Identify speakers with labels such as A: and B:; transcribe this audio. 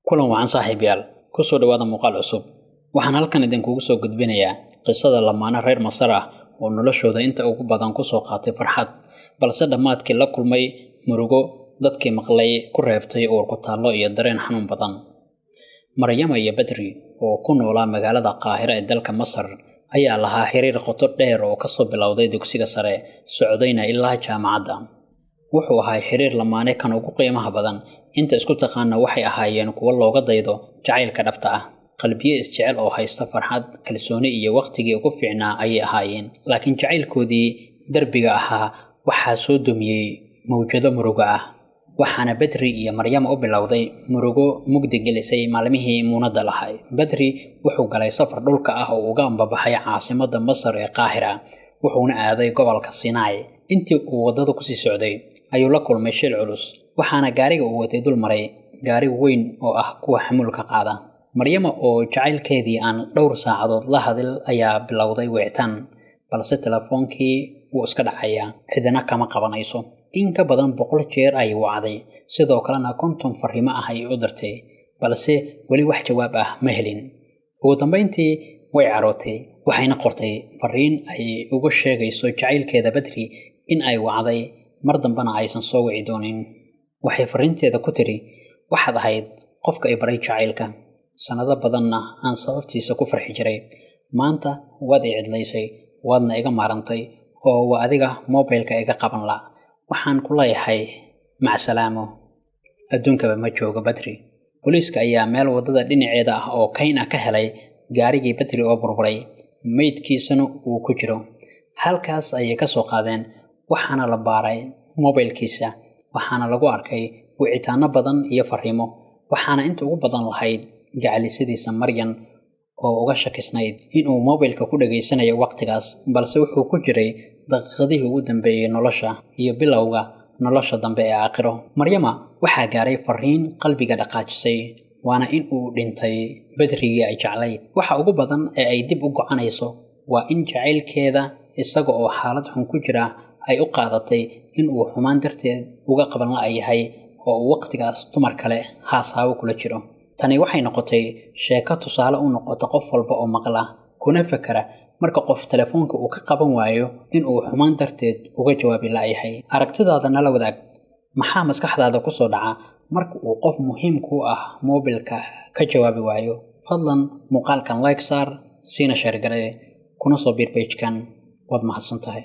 A: Kulan wacan saaxiibayaal, kusoo dhawaada muuqaal cusub. Waxaan halkan idinkugu soo gudbinayaa qisada lamaane reer Masar ah oo noloshooda inta ugu badan kusoo qaatay farxad, balse dhammaadkii la kulmay murugo dadkii maqlay ku reebtay uur ku taallo iyo dareen xanuun badan. Maryama iyo Badri oo ku noolaa magaalada Qaahira ee dalka Masar ayaa lahaa xiriir qoto dheer oo kasoo bilowday dugsiga sare, socdayna ilaa jaamacadda. Wuxuu ahaa xiriir lamaane kan ugu qiimaha badan. Inta isku taqaana waxay ahaayeen kuwo looga daydo jacaylka dhabta ah. Qalbiyo isjecel oo haysta farxad, kalsooni iyo waqtigii ugu fiicnaa ayay ahaayeen. Laakiin jacaylkoodii darbiga ahaa waxaa soo dumiyey mawjado murugo ah. Waxaana Badri iyo Maryama u bilowday murugo mugdi gelisay maalmihii muunadda lahay. Badri wuxuu galay safar dhulka ah oo uga ambabaxay caasimadda Masar ee Qaahira, wuxuuna aaday gobolka Sinai. Intii uu waddada kusii socday ayuu la kulmay shil culus, waxaana gaariga uu watay dul maray gaari weyn oo ah kuwa xamuulka qaada. Maryama oo jacaylkeedii aan dhowr saacadood la hadil ayaa bilowday wicitaan, balse telefoonkii wuu iska dhacayaa, cidina kama qabanayso. In ka badan 100 jeer ayay wacday, sidoo kalena 50 fariimo ah ayay u dirtay, balse weli wax jawaab ah ma helin. Ugu dambeyntii way carootay, waxayna qortay fariin ay uga sheegayso jacaylkeeda Badri in ay wacday, mar dambena aysan soo wici doonin. Waxay fariinteeda ku tiri: waxaad ahayd qofka i baray jacaylka, sanado badanna aan sababtiisa ku farxi jiray. Maanta waad i cidlaysay, waadna iga maarantay, oo waa adiga moobilka iga qaban la. Waxaan ku leeyahay macsalaamo. Adduunkaba ma joogo Badri. Booliiska ayaa meel waddada dhinaceeda ah oo kayn ah ka helay gaarigii Badri oo burburay, meydkiisana uu ku jiro. Halkaas ayay ka soo qaadeen, waxaana la baaray moobilkiisa, waxaana lagu arkay wicitaano badan iyo fariimo, waxaana inta ugu badan lahayd jacalisadiisa Maryan oo uga shakisnayd inuu moobilka ku dhageysanayo waqtigaas, balse wuxuu ku jiray daqiiqadihii ugu dambeeyay nolosha iyo bilowga nolosha dambe ee aakhiro. Maryama waxaa gaaray fariin qalbiga dhaqaajisay, waana in uu dhintay Badrigii ay jeclayd. Waxa ugu badan ee ay dib u gocanayso waa in jacaylkeeda isaga oo xaalad xun ku jira ay u qaadatay in uu xumaan darteed uga qaban la'yahay oo uu waqtigaas dumar kale haasaabo kula jiro. Tani waxay noqotay sheeko tusaale u noqota qof walba oo maqla kuna fakara marka qof telefoonka uu ka qaban waayo in uu xumaan darteed uga jawaabi la'yahay. Aragtidaada nala wadaag. Maxaa maskaxdaada ku soo dhaca marka uu qof muhiim kuu ah moobilka ka jawaabi waayo? Fadlan muuqaalkan like saar, siina share garee, kuna soo biir page-kan. Waad mahadsan tahay.